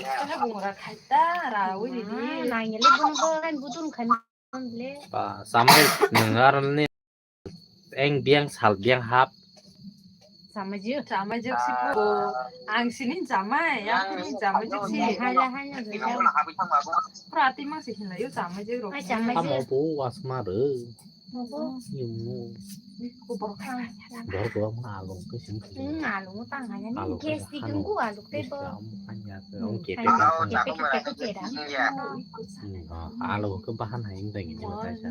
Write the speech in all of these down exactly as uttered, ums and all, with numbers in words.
Khe bungra khaita rawi ridi. Nangya le bungo kan budun khan le. Ba, samai nang aralni eng biang sal biang hap. Samajik. Samajik si po. Ang sini jamai, ya sini jamajik si. Hanya, hanya, hanya. Prati ma si hinla yo samajik rok. Ai, samajik. Amo po wasma re. Amo po. Yung mo. Ko borok kha. Borok ko ma along ke sini. Hmm, along tang hanya ni. Along ke gas di hano. Tunggu along te gas bo. Amo hanya ke. Hmm, oke, hanya ke. Ke ke ke ke da. Hmm, ah, along ke bahan hai ini lagi ni. Oh. Taisa.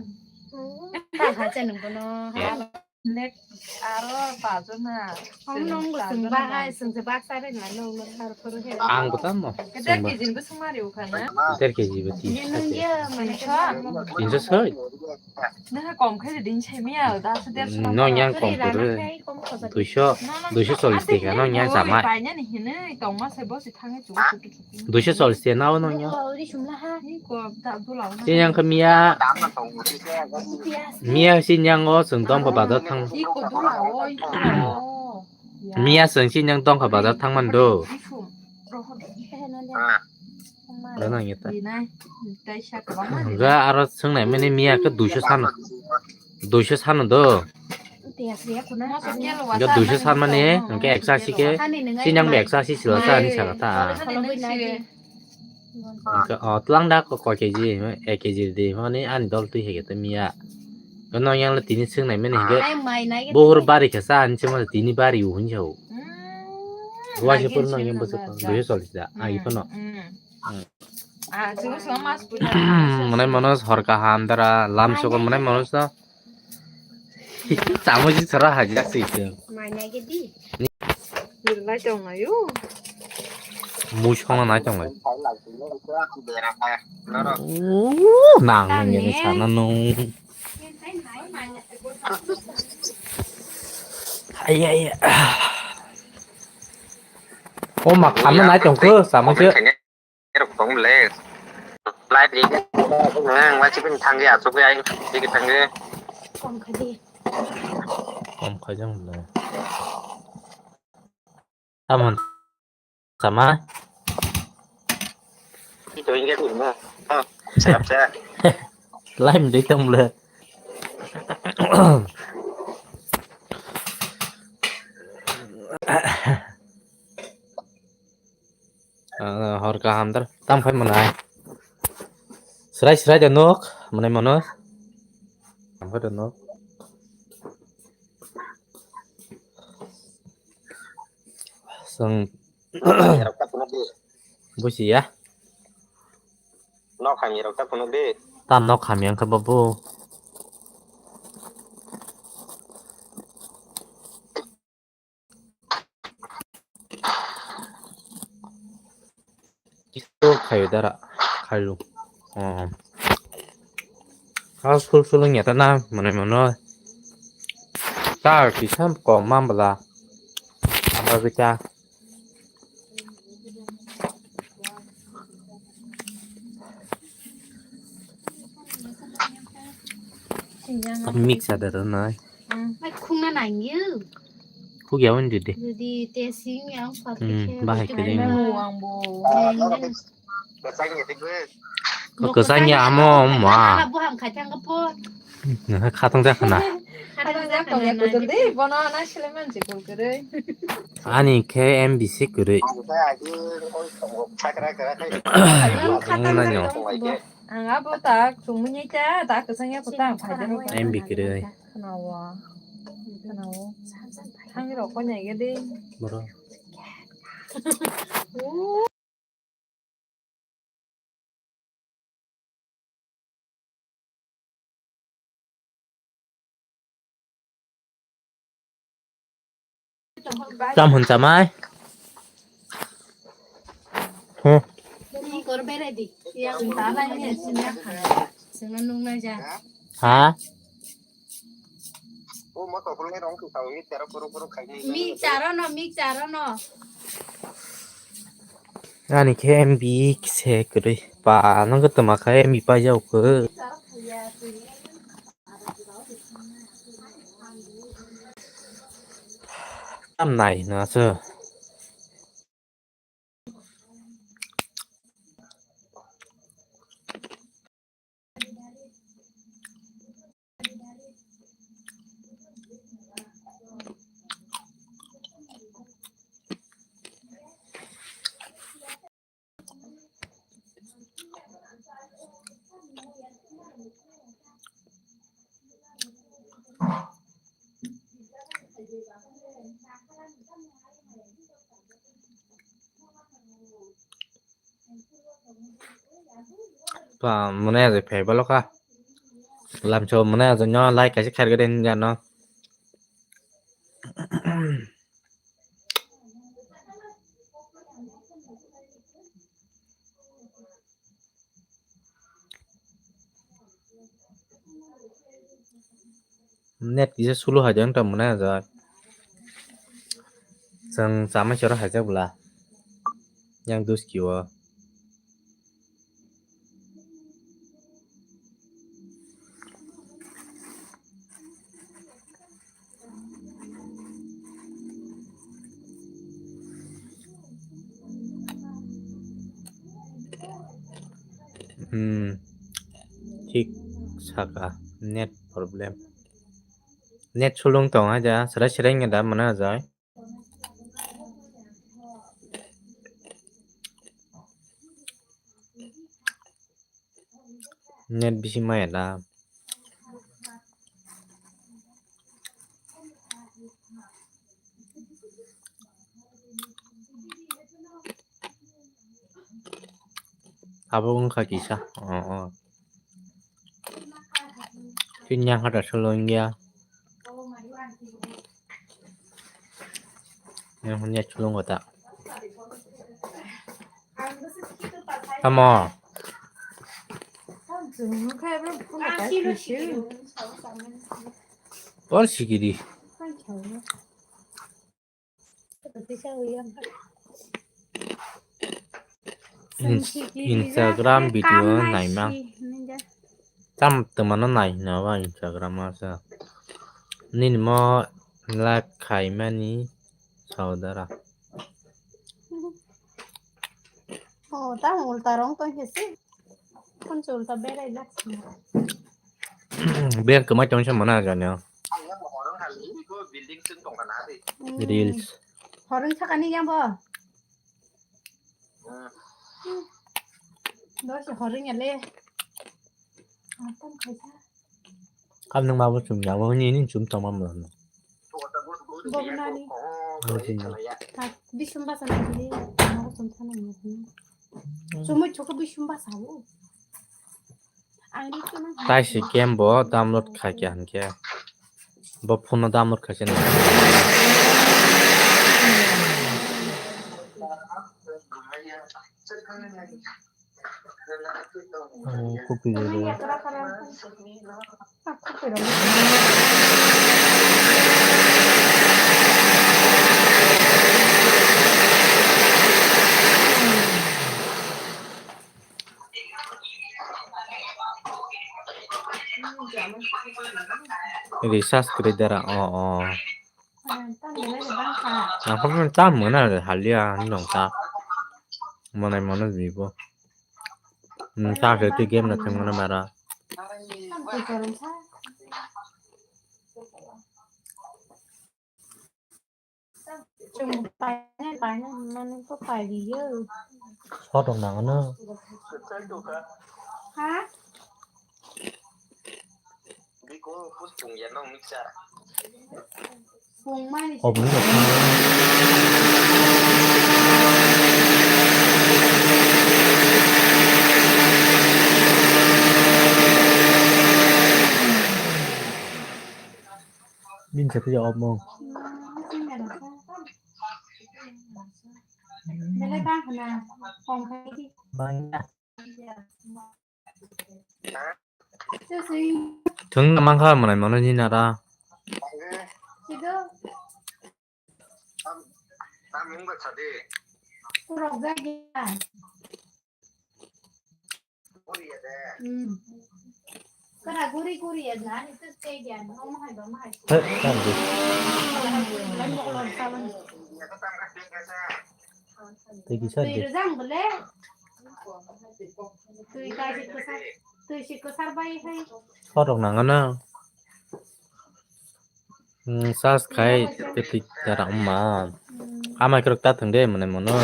Hmm. Taha cha nung bono. Eh. Nek aro bajona. Hong nong bo sung bahai, sung se baksa re na nong no sar phuru he. Ang bo tamo. Keder kejin bo sung mari ukha na. Keder keji bo ti. Ye nung ye mane ka. Tinso soi. Na kom khai din chai mi a da su der. No nyang kom kuru. Duiso, duiso solis teka no nyang samai. Pai na ni hine tong ma se bo si thang chu. Duiso solis te nao no nyo. Sinyang khe miya. Miya sinyang o chwng tong khe bazar thang. Miya chwng sinyang tong khe bazar thang man do. Aro nang yata. Ga aro chwng nai mani miya khe duiso sano. Duiso sano do. Ga duiso san mani hwnkhe eksa si khe. Sinyang bo eksa si sila sa ani saka ta. Hwnkhe, o, twlang da ko koi keji, ek keji di, mani ani dol twi hai khe tei miya. Bono yang le tini swngnai mani hwnkhe, buhur bari khe sa ani se mani tini bari u hwnwi sa o. Waisa purno yang bwswk duiso chollish da, agi phano. Mane mano hor kaham dara lam soko mane mano sa. Tamo si sara hajak si se. Mai nai ke di. Ni lai tong lai yo. Mui songna nai tong lai. Ooh, nang nang ni sana nung. Ai ai. Oh, mak sana nai tong ko sama se. Erok tong le. Live ri. Nang ma chipin thang ya chuk ya. Chik thang ya. Kom kha di. Kom kha jang le. Amon. Sama. Ito inge tu na. Ha. Sap sa. Live ri tong le. Ah, hor kaham dar. Tam khai manai. Srai srai da nok. Manai mano. Tam khai da nok. Sang. Rok ta puno di. Busi ya. Nok hamya rok ta puno di. Tam nok hamya ang kha babu. Kisto khayo dara, khayo. Oh. Hal sul sul nyata na, mane mano. Ta kisam ko mambla. Amba kita. Mix ada tu nai. Mai khungna nangyo. Khugya win didi. Didi te sing yang phat. Hmm, bahai kiri. Ang bo. Ko kesanya amo ma. Bo ham khai thang po. Nang khatang jak na. Khatang jak tong ya kudul de bono na sileman je kul kere. Ani khe M B C kwrwi. Ang abo tak chumui ta tak kesanya ko ta phai de. M B kwrwi. Khnawa. Khnawa. Thang rok ko nyai ge de. Bro. Tam hwn chamai. Hmm. Ni kor berai di. Yang ta lai ni sini ya. Sini nung na ja. Ha? Mi charo no, mi charo no. Ani khe M B se kwrwi. Pa, nang khe tama khe M B paijao khe. Tam nai na se. Twa mwnai ajai phai baloka. Lamso mwnai ajai no like kaisa khairgwi de hinjano. Net kisa slow hai de wngtong mwnai ajai. Chwng chamai choro haijak bwla. Yang duski o. Hmm. Thik saka net problem. Net sulung tong hai da, serai serai nge da mana jai. Net bisi maya da. Abo wngkha kisa. Oh, oh. Chini yang hata solo wngya. Yang hanya chulung kota. Tamo. Por sikiri. Instagram video naima. Tam twmano nai hino ba Instagram o sa. Nini mo like khaimani saudara. Oh, tam ulta rong tong khe se. Phone se ulta berai lak sini. Bek kwmai tong se mana jani. Reels. Horeng sakani yang bo. Dosi horeng ale. Atam khaisa. Kam nang mabo chum ya, bo ni ni chum tong mam lo. Bo nani. Ang chum ya. Bisum basa nang ni, mo chum thana ni. Chumui choko bisum basa bo. Ang ni chuma. Tai si game bo download khai kya han kya. Bo phone no download khai se. Ang kupi dulu. Recharge kwrwi dara, oh, oh. Ang khe tam mona halia hinwi nong ta. Monai mono bibo. Hmm, ta khe twi game na thwngmano mara. Chwng paina, paina hwnmani kok pailiyo. Sodok nangono. Ha? Pungmani. Oboni rok. Bini se phiya omo. Belai bang khna, kong khai di. Bang ya. Thwng na mankha mwnai mano ni nara. Sido. Kurok jagya. Hmm. Kara guri guri ya jani tu te gyan no mahai ba mahai. He, kan di. Tei kisa di. Tei rujang bole. Tei kai si kusar, tei si kusar bai hai. Sodok nangana. Hmm, sas khai tei tik tara ma. Amai krok ta thang de mane mono.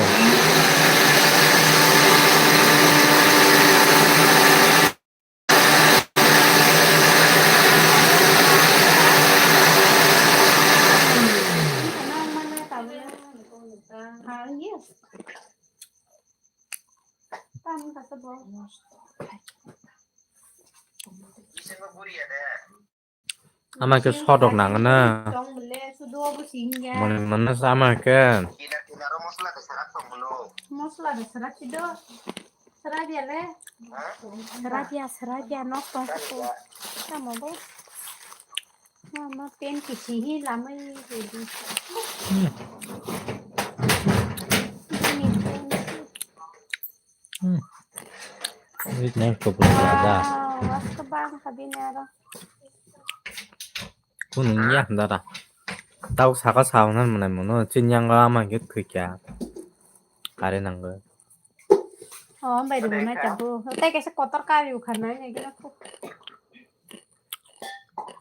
Ama ke sodok nang na. Mane mana sama ke. Mosla de serak si do. Serak ya le. Serak ya, serak ya, nok to. Tamo bo. Mama pen kisi hi lamai ready. Ini naik ke belum ada. Wow, was kebang kabin ya. Kunung ya dara. Tau saka sauna mana mono chinyang ama get kya. Kare nanggo. Oh, bai de na chabu. Tai kaisa kotor kari u khana ya gina ko.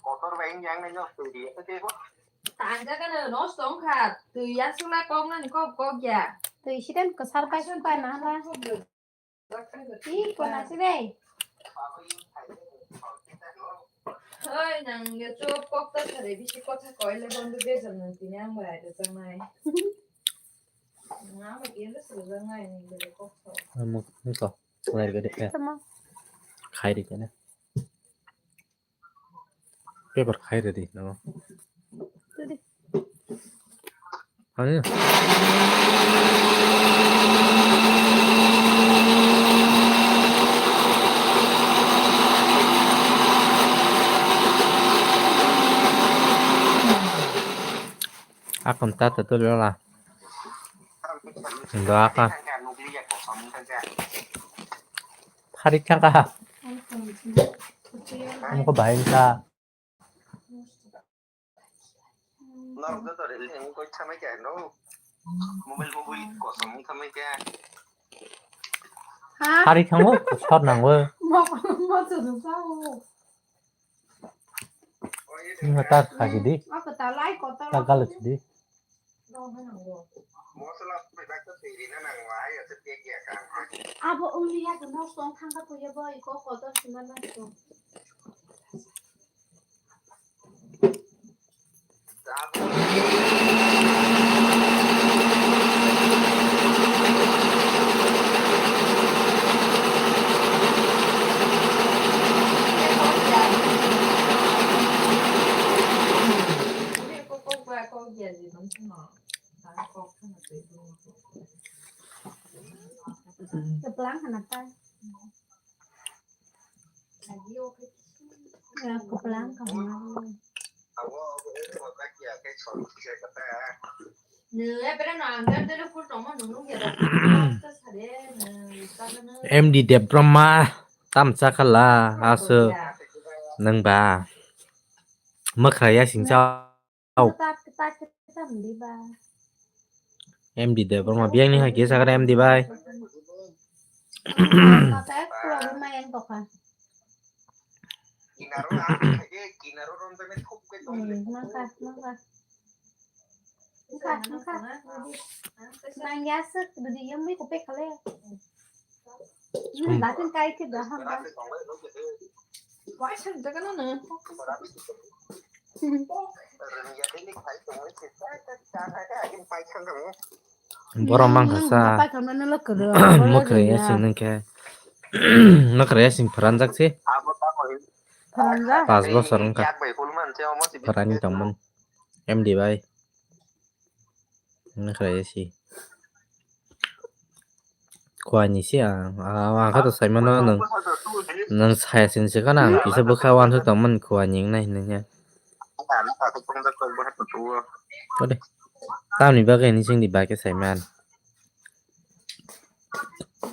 Kotor bai yang nai no tui di. Tanja kana no song kha. Tui ya sula kong nani kok kok ya. Tui sidan ko sar bai sung bai na ha. Ih, kona si dei. Oi, nang ya chop kok ta sare bisi kotha koile bondo bejal nang tini ang bai da jangai. Nang ama kiyanda sare jangai ni bele kok to. Amo, niko, lai gede ya. Tama. Khai di kene. Paper khai ready no. Ready. Ani. Akon tata tu lola. Ndo aka. Pharik thangkha. Amko bahai wngkha. Norok joto rel heng wngkha mai khe no. Mobile mobile kosom wngkha mai khe. Ha? Pharik thango, sor nango. Mo mo chwng sao. Wngkha ta khasi di. Ako ta lai kotor. Ta galo chidi. Abo wngya gwnang song thangkha puya bo iko kotor sima nang song. Kaplang kana ta. Ya, kaplang kana. M D Debbarma tamsa khala aso nangba. Makhraya singsa. Au. M D Debbarma biyang ni hai kisa kare M D bai. Borok mangkha sa. Mwkhwrwi ya sing nang khe. Mwkhwrwi ya sing pharanjak se. Pas bosor wngkha. Pharani tongmani. M D bai. Mwkhwrwi ya si. Kuani si ang. Ang kha to saimano nwng. Nwng saya sini se khana ang kisa bwkha wansuk tongmani kuani wngnai hinwi ya. Ode. Tamni bagwi hinwi chwngni bai khe saiman.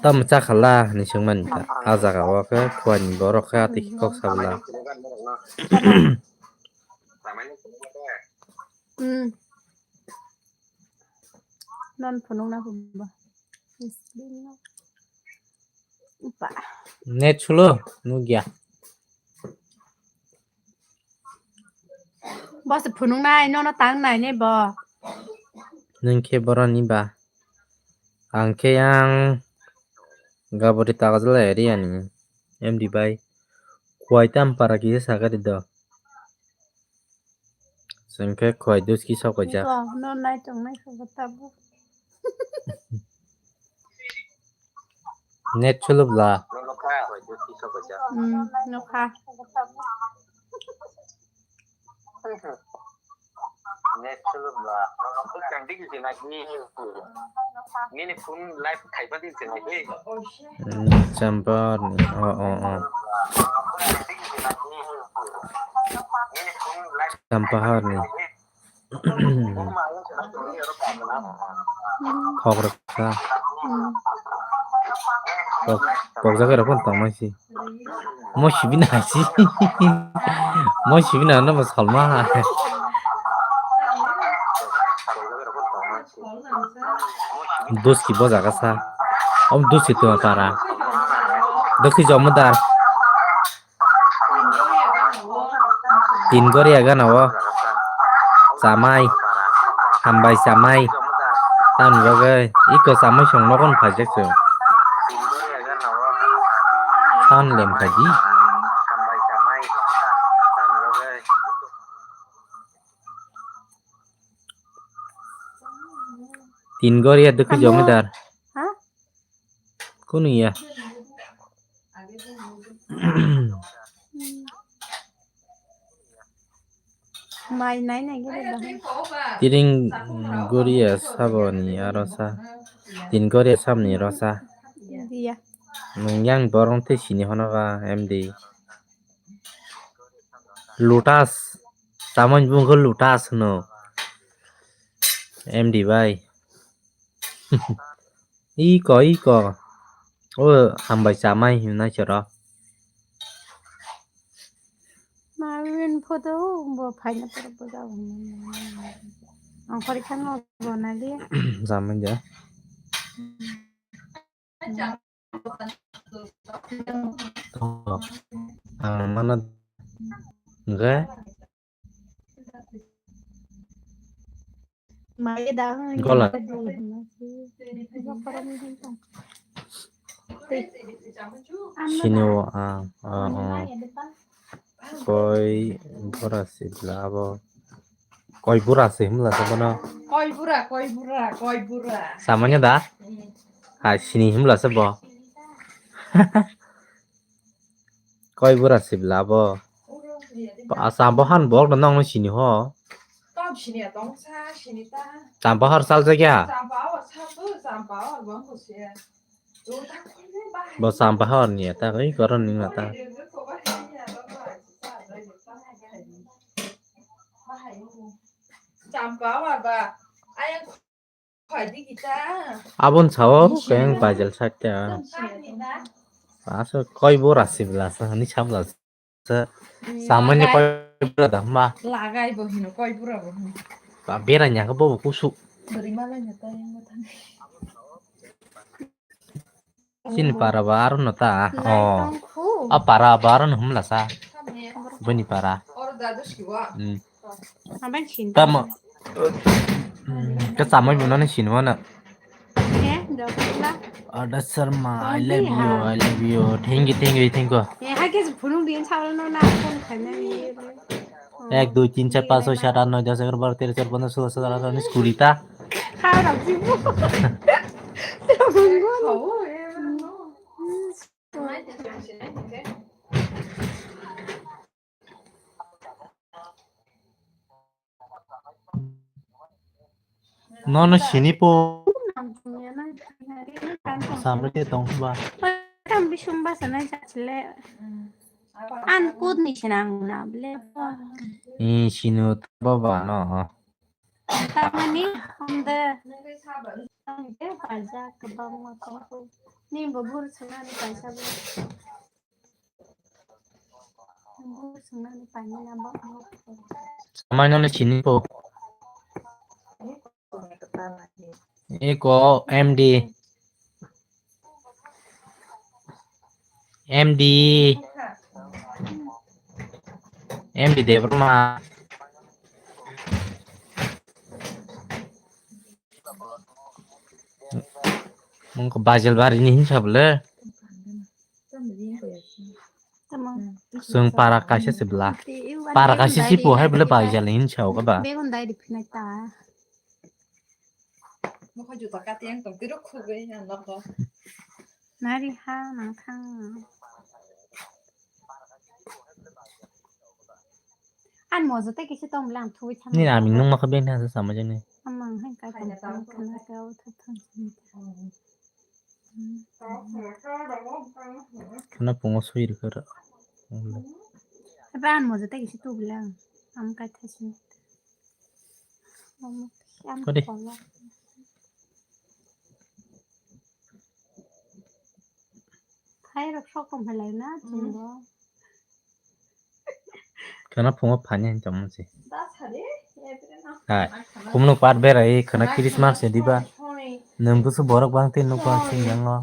Tamo chakhala hinwi swngmani kha. A jaga o khe kuani borok khe atwi khe kok sabwla. Hmm. Non phunukna hwnba. Net sulo nukya. Bo se phunuknai, nono tangnai ne bo. Nwng khe boroni ba. Ang khe yang Gabori Tagjala area ni M D bai. Kuwai tam para kisa sakari do. Sengkhe khwai dos ki sok kaijak. Iko, no nai tong nai khe bo tabuk. Net chwlwk bla. Hmm, nukha. Hmm, champa ni. Oh, oh, oh. Champa ni. Khok rwkha. Hmm. Kok, kok jaga rok tongma si. Mo sibi na si. Mo sibi na no salma. Duski bo jaga sa. Om duski tuma para. Duski jomodar. Tin goria gana o. Chamai. Hambai chamai. Tamni bagwi iko chamai song nogon phaijak chwng. Sound lem khaidi. Tin goria dukhi jomidar. Ha? Kunu ya. Mai nai nai gede dah. Tiring goria saboni aro sa. Tin goria sabni rosa. Dia. Nung yang borong te sini hono ba M D. Lotus. Samon bungkho Lotus no. M D bai. Iko, iko. O hambai chamai hinwi naisoro. Mamin photo bo phaina pura bo jabo. Ang pori khan bo nali. Jamai ja. Ang mana enggak. Gola. Sini o, ah, ah, ah. Koi bura sibla abo. Koi bura se himla se bono. Koi bura, koi bura, koi bura. Samanya da? Hmm. Ha, sini himla se bo. Koi bura sibla bo. Asa bo han bol no nong sini ho. Tam sini ya tong sa, sini ta. Tam bahar sal jagya. Tam bahar sal tu, tam bahar bang ko se. Bo sam bahar ni ta, oi, koron ni na ta. Abon sao keng bajal sakya. Aso koi bura sibla sa, ni sabla. Sa, samanya koi bura da ma. Lagai bo hino koi bura bo hino. Ba bera nya ko bo kusu. Beri mala nya ta yang mata. Sini para ba aro no ta. Oh. A para ba aro no humla sa. Bini para. Or dadus ki wa. Hmm. Abang sini. Tamo. Ka samai bunani sini wana. Eh, dokla. Ada Sharma, I love you, I love you. Thank you, thank you, thank you. Eh, hai ke phunung din chawal no na phone khaina ni. Ek, dui, tin, char, panch, choi, sat, at, noi, dos, egaro, baro, tero, chor, pondro, sulo, sotoro, atharo, unis, kuri ta. Kha rok jibo. Nono sini po. Sampai ke tong ba. Tam bisum ba sana jachile. An kut ni sinang na ble. Ni sinu ba ba no. Tamani honda. Honda paisa kabang ma tong. Ni babur sana ni paisa ba. Samai no le chini po. Eko M D. M D. M D Debbarma. Mungko Bajal bari ni hinsa bole. Tamo. Chwng para kaisa se bla. Para kaisa si po hai bole Bajal ni hinsa o ba. Begon dai di phinai ta. Mokho juta kati yang tong tiro khugui yang loko. Nari ha nang thang. An mojo tei kisa tong bwle ang thugwi thang. Nini ami nung makha beng thang sama jani. Amang hai ka tong thang khana ka o thang thang. Khana pungo sui rikha ra. Aba an mojo tei kisa tu bwle ang. Am kai thasi. Am am Kodi. Kola. Hai rok sok tong phalai na chwng bo. Khana phungo phani hin tongmung si. Hai, kumno pat berai khana Christmas se diba. Nwng busu borok bang tei nuk bang sing yang o.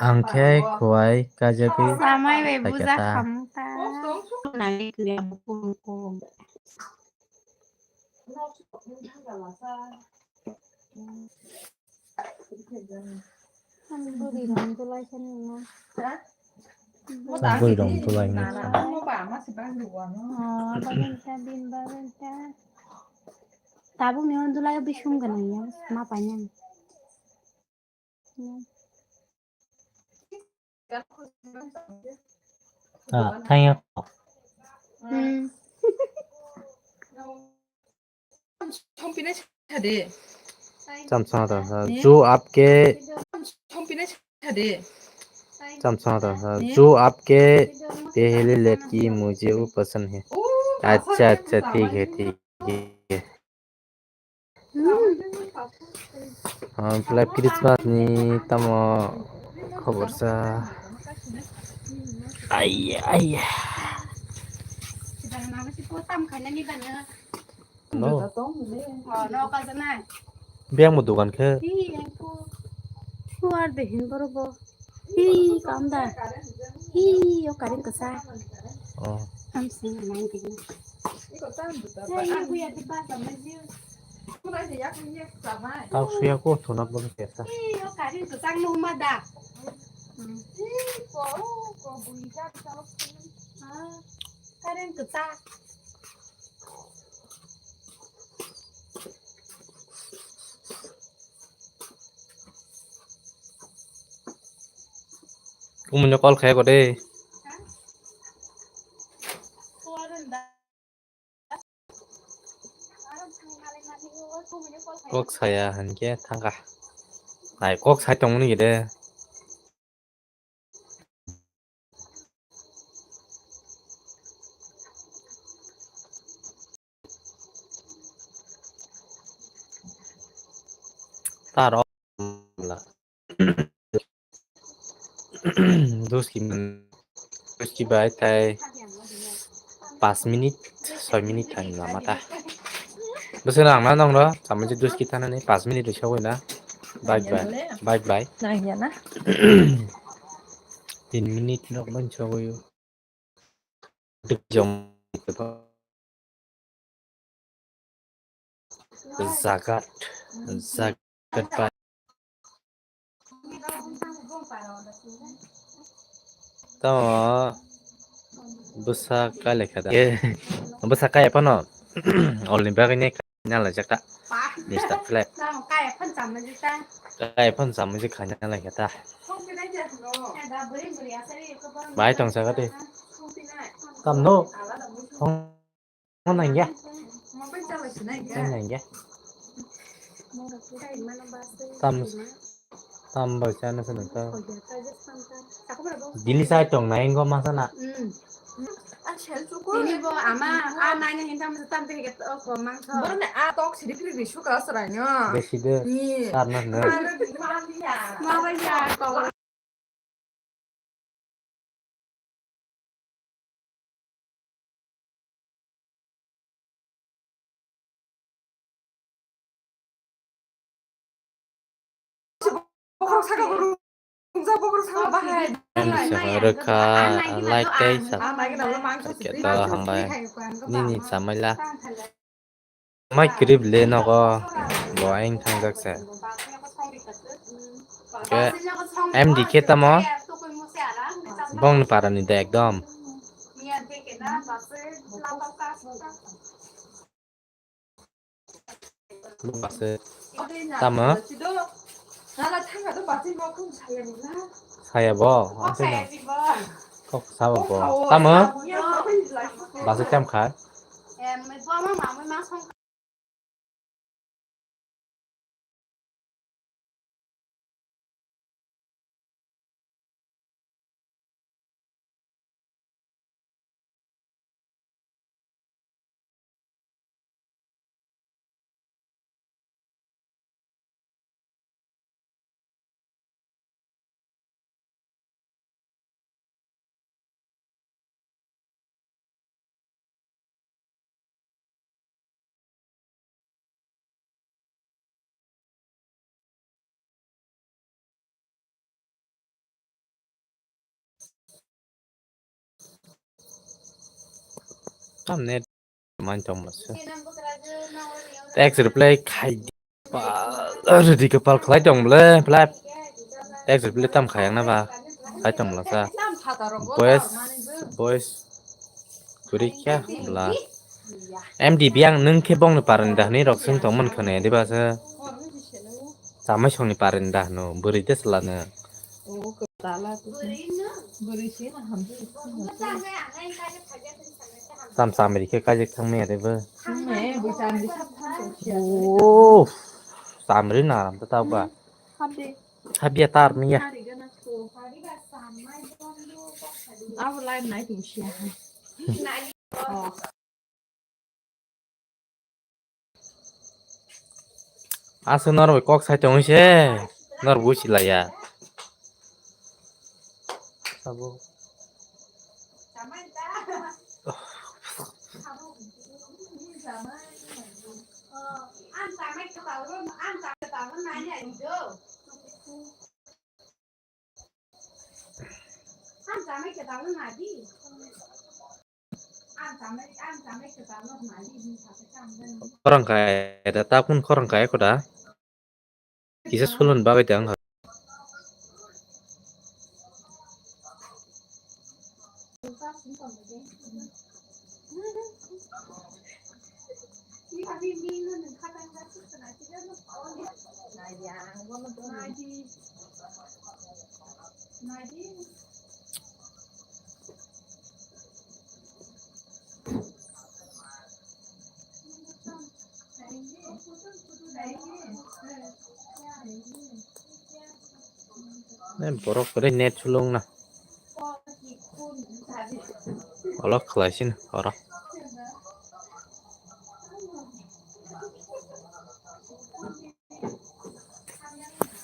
Ang khe khwai kajagwi. Samai bai buja khamung ta. Nai kri abu kum kum. Ang bwrwi rong dulai khe nung. Ang bwrwi rong dulai nung. Oh, bagwanta, bini bagwanta. Tabuk ni on dulai o bising gwnang ya, ma painani. Ah, thangya. Hmm. Cham cham ta sa, jo aapke, cham cham ta sa, jo aapke pehli ladki mujhe wo pasand hai. Acha, acha, thik hai, thik hai. Ah, pwlai Christmas ni tamo khobor sa. Ai, ai. No. Biyang mo dogan khe. Who are the hin borok bo? Hi, kam da. Hi, yo karing kasa. Oh. Am sing nang kiri. Hey, we are the bus, I'm with you. Tau suya ko thona bang kesa. Hi, yo karing kasa nung ma da. Hmm. Ah, karing kasa. Kumui no call khai ko de. Kok saya hinkhe thangkha. Nai kok sai tongmani gede. Taro duski, duski bai tai pas minit, soi minit thani lama ta. Bwswk nang na nong ro, sama je duski thanani pas minit risa oi na. Bye bye. Bye bye. Nang ya na. Tin minit nok ban chogoi. Jagat, jagat bai. Tamo bwsa kai lekha da. Eh, bwsa kai phano. Olni bagwi ne. Nalai jak ta. Mister Flag. Kaya phan chamani ta. Kaya phan chamani kha nalai jak ta. Bai tong jaga de. Tam no. Thong nang ya. Thong nang ya. Tam. Tam bai chana sana ta. Dili sai tong na ingo masana. Tini bo ama a naina hinta masa tam te heket o ko mangso. Borne a tok siri phiri ri suka srai no. Besi de. Ni. Tar na na. Ma ba ya ko. Ani saka rwkha, like tei subscribe khe to hambai. Nini chamaila. Mai kwrwi le nogo bo aing thangjak se. Khe M D khe tamo bongni parani de ekdom. Tamo? Saya bo, ang sino. Kok sabo bo. Tamo? Basi tam kha. Tam net man tong masa. Text reply khai di. Ready kapal khlai tong le, pla. Text reply tam khayang na ba. Khai tong masa. Boys, boys. Kuri kya bla. M D B ang nung khe bongni parani dahni rok sung tong man khane diba sa. Chamai songni parani dahno bwrwi de sla no. Tam chamri khe kajik thang me de ba. Oh, chamri na ram ta ba. Habia tar miya. Abo line nai tong siya. Oh. Asa norok kok sai tong se. Norok busi laya. Sabo. Khorang kai da, ta phun khorang kai ko da. Kisa sulun bagwi da wngkha. Eh, borok kwrwi net sulung na. Olok khlai sini oro.